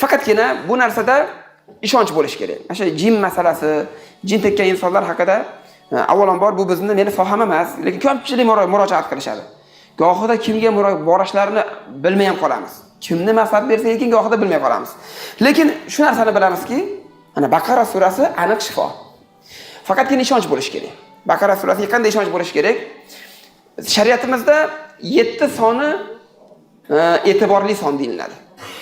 Faqatgina bu narsada ishonch bo'lishi kerak. Mana shu jin masalasi, jin tekkan insonlar haqida avvalambor bu bizni meni soham emas, lekin ko'pchilik murojaat qilishadi. Gohida kimga borishlarini bilmay ham qolamiz. Kimni maslahat bersa ekan gohida bilmay qolamiz. Lekin shu narsani bilamizki, mana Baqara surasi aniq shifo. Faqatgina ishonch bo'lishi kerak. Baqara surasiga qanday ishonch bo'lishi kerak? Shariatimizda 7 soni e'tiborli son deyiladi.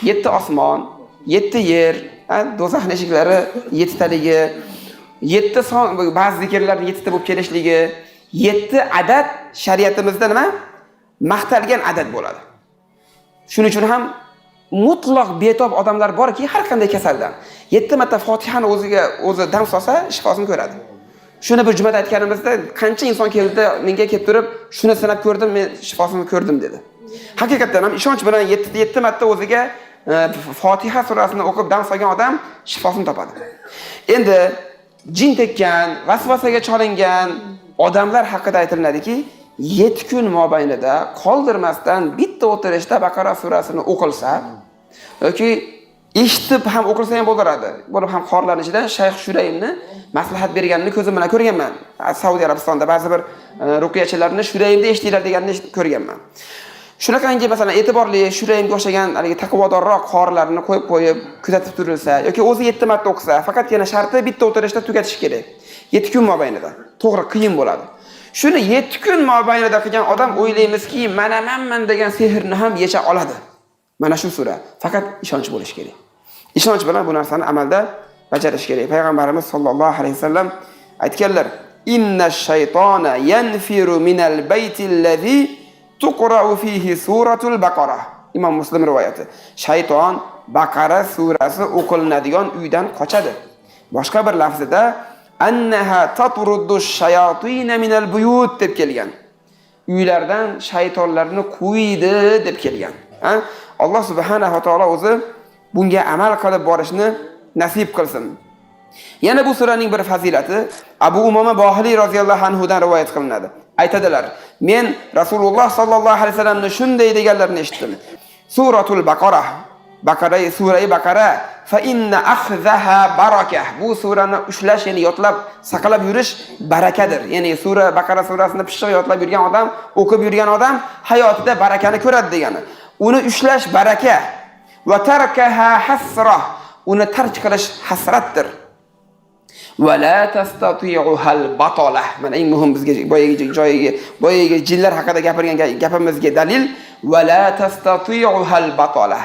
7 osmon, 7 yer, do'zaxning eshiklari 7 taligi, 7 son, ba'zi zikrlarning 7 ta bo'lib kelishligi, 7 adad shariatimizda nima? Maqtalgan adad bo'ladi. Shuning uchun ham mutlaq betob odamlar borki, har qanday kasaldan 7 marta Fotihani o'ziga o'zi dam solsa, shifosini ko'radi. Shuni bir jumada aytganimizda qancha inson keldi, menga kelib turib, shuni sinab ko'rdim, men shifosini ko'rdim dedi. Haqiqatan ham ishonch bilan 7 marta o'ziga Fotiha surasini o'qib dam solgan odam shifosini topadi. Endi jin tekkan, vasvasaga cholingan odamlar haqida aytiladiki, 7 kun mobaynida qoldirmasdan bitta o'tirishda Baqara surasini o'qilsa yoki eshitib ham o'qilsa ham bo'laveradi. Bo'lib ham qorilarning ichidan Shayx Shuraymni maslahat berganini ko'zim bilan ko'rganman. Saudiya Arabistonida ba'zi bir ruqiyachilarni Shuraymni eshitinglar deganini ko'rganman. Shunaqangi masalan e'tiborli Shuraymga o'xshagan haligi taqvodorroq qorilarni qo'yib qo'yib kuzatib turilsa yoki o'zi 7 marta o'qisa, faqatgina sharti bitta o'tirishda tugatish kerak. 7 kun mobaynida. To'g'ri, qiyin bo'ladi. Shuni 7 kun mobaynida qilgan odam o'ylaymizki, mana manman degan sehrni ham yecha oladi. Mana shu sura. Faqat ishonch bo'lishi kerak. Ishonch bilan bu narsani amalda bajarish kerak. Payg'ambarimiz sollallohu alayhi vasallam aytganlar: "Inna shaytona yanfiru minal bayti allazi tuqra'u fihi suratul Baqara." Imom Muslim rivoyati. Shayton Baqara surasi o'qilinadigan uydan qochadi. Boshqa bir lafzida annaha tatruddu shayotina minal buyut deb kelgan. Uylardan shaytonlarni quviydi deb kelgan. Ha? Alloh subhanahu va taolo o'zi bunga amal qilib borishni nasib qilsin. Yana bu suraning bir fazilati Abu Umoma Bohiliy roziyallohu anhu dan rivoyat qilinadi. Aytadilar: "Men Rasululloh sallallohu alayhi vasallamni shunday deganlarini eshitdim. Suratul Baqara, Baqara, surai Baqara, fa inna akhzaha barakah. Bu surani ushlash, ya'ni yodlab, saqlab yurish barakadir. Ya'ni sura Baqara surasini pishiq yodlab yurgan odam, o'qib yurgan odam hayotida barakani ko'radi degani. Uni ushlash baraka. Va tarkaha hasra. Uni tark qilish hasratdir. Va la tastati'uhal batala. Mana eng muhim bizga boyagi joyiga, boyagi jinlar haqida gapirgan gapimizga dalil va la tastati'uhal batala.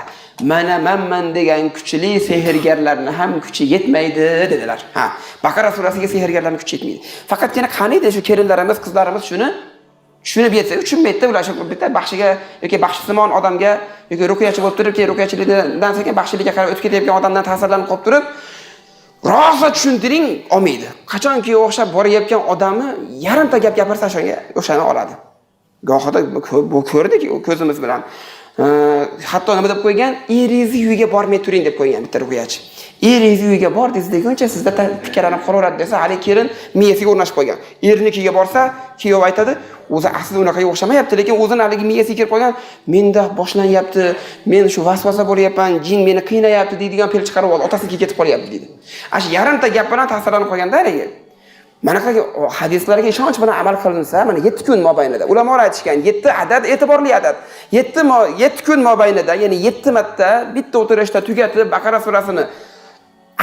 Mana manman degan kuchli sehrgarlarni ham kuchi yetmaydi dedilar. Ha, Baqara surasiga sehrgarlarning kuchi yetmaydi. Faqatgina qaniydi shu kelinlarimiz, qizlarimiz shuni tushunib yetsa, tushunmaydida ular shu bitta baxshiga yoki baxshisimon odamga yoki ruqiyachi bo'lib turib, keyin ruqiyachilikdan sekin baxshilikka qarab o'tib ketayotgan odamdan ta'sirlanib qolib turib, rosa tushuntiring olmaydi. Qachonki o'xshab borayotgan odamni yarimta gap gapirsa o'shanga o'shani oladi. Gohida bu ko'rdik ko'zimiz bilan. Hatto nima deb qo'ygan? Eringizni uyiga bormay turing deb qo'ygan bitta ruqiyachi. Eringizni uyiga bordingiz deguncha sizda tikkalanib qolaveradi desa, hali kelin miyasiga o'rnashib qo'ygan. Erinikiga borsa, kuyov aytadi, o'zi aslida unaqaga o'xshamayapti, lekin o'zini haligi miyasiga kirib qolgan, menda boshlanyapti, men shu vasvasa bo'lyapman, jin meni qiynayapti deydigan fel chiqarib oldi, otasiga ketib qolyapti deydi. Ana shu yarimta gap bilan ta'sirlanib qolganda haligi. Mana hadislarga ishonch bilan amal qilinsa, mana 7 kun mobaynida ulamolar aytishgan, 7 adad e'tiborli adad. 7 kun mobaynida, ya'ni 7 marta bitta o'tirishda tugatib Baqara surasini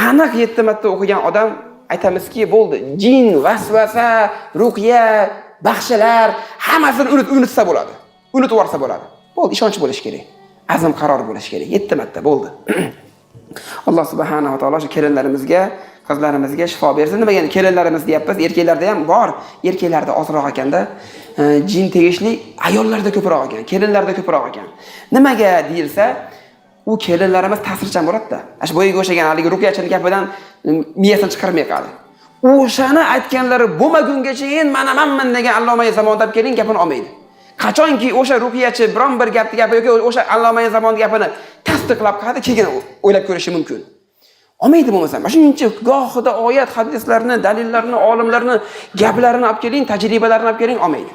aniq 7 marta o'qigan odam aytamizki, bo'ldi. Jin, vasvasa, ruqya, baxshilar hammasini unutsa bo'ladi. Unutib yuborsa bo'ladi. Bo'ldi, ishonch bo'lish kerak. Azm qaror bo'lish kerak. 7 marta bo'ldi. Alloh subhanahu va taolo shu kelinlarimizga, qizlarimizga shifo bersin. Nimaga endi kelinlarimiz deyapmiz? Erkaklarda ham bor. Erkaklarda ozroq ekanda, jin tegishli ayollarda ko'proq ekan, kelinlarda ko'proq ekan. Nimaga deyilsa, u kelinlarimiz ta'sirchan bo'ladi-da. Ana shu boyaga o'xshagan haligi ruqiyachining gapidan miyasini chiqarmay qoladi. O'shani aytganlari bo'lmagungacha mana manman degan allomai zamon deb keling gapini olmaydi. Qachonki o'sha ruqiyachi biron bir gapni gapi yoki o'sha allomai zamon gapini tasdiqlab qoladi, keyin o'ylab ko'rishi mumkin. Olmaydi bo'lmasa. Mana shuncha gohida oyat, hadislarni, dalillarni, olimlarni gaplarini olib keling, tajribalarini olib keling, olmaydi.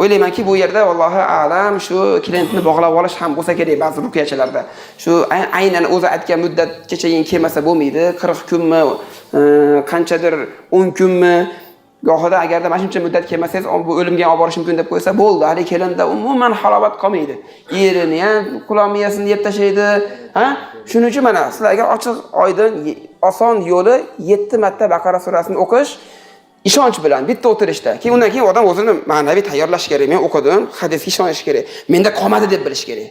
O'ylaymanki, bu yerda vallohu a'lam shu klientni bog'lab olish ham bo'lsa kerak ba'zi ruqyachilarda. Shu aynan o'zi aytgan muddatgacha kelmasa bo'lmaydi. 40 kunmi, qanchadir 10 kunmi, gohida agarda mana shuncha muddat kelmasangiz, bu o'limga olib borishi mumkin deb qo'ysa bo'ldi. Hali kelinda umuman halovat qolmaydi. Erini ham quloq miyasini yeb tashlaydi. Ha? Shuning uchun mana sizlarga ochiq, oydin, oson yo'li 7 marta Baqara surasini o'qish ishonch bilan bitta o'tirishda. Keyin undan keyin odam o'zini ma'naviy tayyorlash kerak. Men o'qidim, hadisga ishonish kerak. Menda qolmadi deb bilish kerak.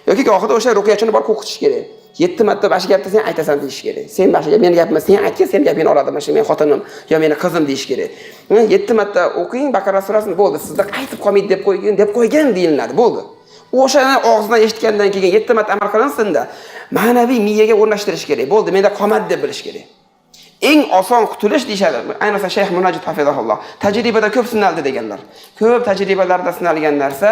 Yoki gohida o'sha ruqyachini borib qo'rqitish kerak. 7 marta mana shu gapni sen aytasan deyish kerak. Sen mana shu gap, meni gapimni sen aytgin, sen gapingni oladi, mana shu men xotinim yo meni qizim deyish kerak. 7 marta o'qing Baqara surasini, bo'ldi. Sizda qaytib qolmaydi deb qo'ygin, deb qo'ygan deyiladi, bo'ldi. O'shani og'zidan eshitgandan keyin 7 marta amal qilinsin-da, ma'naviy miyaga o'rnashtirish kerak. Bo'ldi, menda qolmadi deb bilish kerak. Eng oson qutulish deyishadi. Ayniqsa Shayx Munajjid hafizahulloh. Tajribada ko'p sinaldi deganlar. Ko'p tajribalarda sinalgan narsa,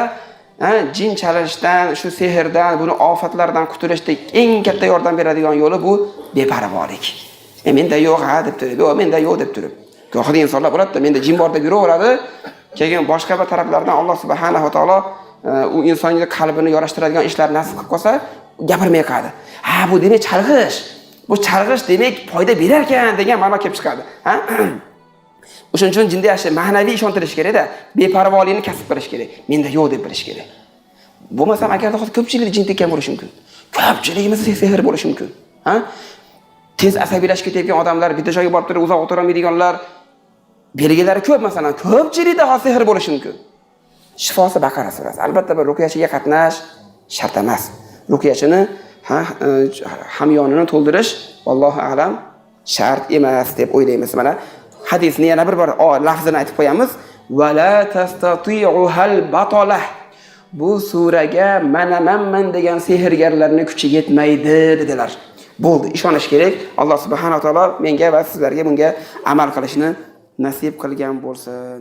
jin chalishdan, shu sehrdan, buni ofatlardan qutulishda eng katta yordam beradigan yo'li bu beparvolik. Menda yo'q ha deb turib, yo'q menda yo'q deb turib. Gohida insonlar bo'ladi-da, menda jin bor deb yuraveradi. Keyin boshqa bir taraflardan Alloh subhanahu va taolo u insonning qalbini yorashtiradigan ishlar nasib qilib qolsa, gapirmay qoladi. Ha, bu demak chalg'ish. Bu chalg'ish demak foyda berar ekan degan ma'no kelib chiqadi. Ha? O'shuning uchun jinda yaxshi ma'naviy ishontirish kerak-da, beparvolikni kasb qilish kerak. Menda yo'q deb bilish kerak. Bo'lmasam agarda hozir ko'pchilik jin tekkan bo'lishi mumkin. Ko'pchiligimiz sehr bo'lishi mumkin. Ha? Tez asabiylashib ketayotgan odamlar, bitta joyga borib turib uzoq o'tira olmaydiganlar, belgilari ko'p masalan, ko'pchilikda hozir sehr bo'lishi mumkin. Shifosi Baqara surasi. Albatta bir ruqyachiga qatnash shart emas. Ruqyachini hamyonini to'ldirish vallohu a'lam shart emas deb o'ylaymiz. Mana hadisni yana bir bor lafzini aytib qo'yamiz. Va la tastati'uhal batalah. Bu suraga mana manman degan sehrgarlarning kuchi yetmaydi dedilar. Bo'ldi, ishonish kerak. Alloh subhanahu va taolo menga va sizlarga bunga amal qilishni nasib qilgan bo'lsin.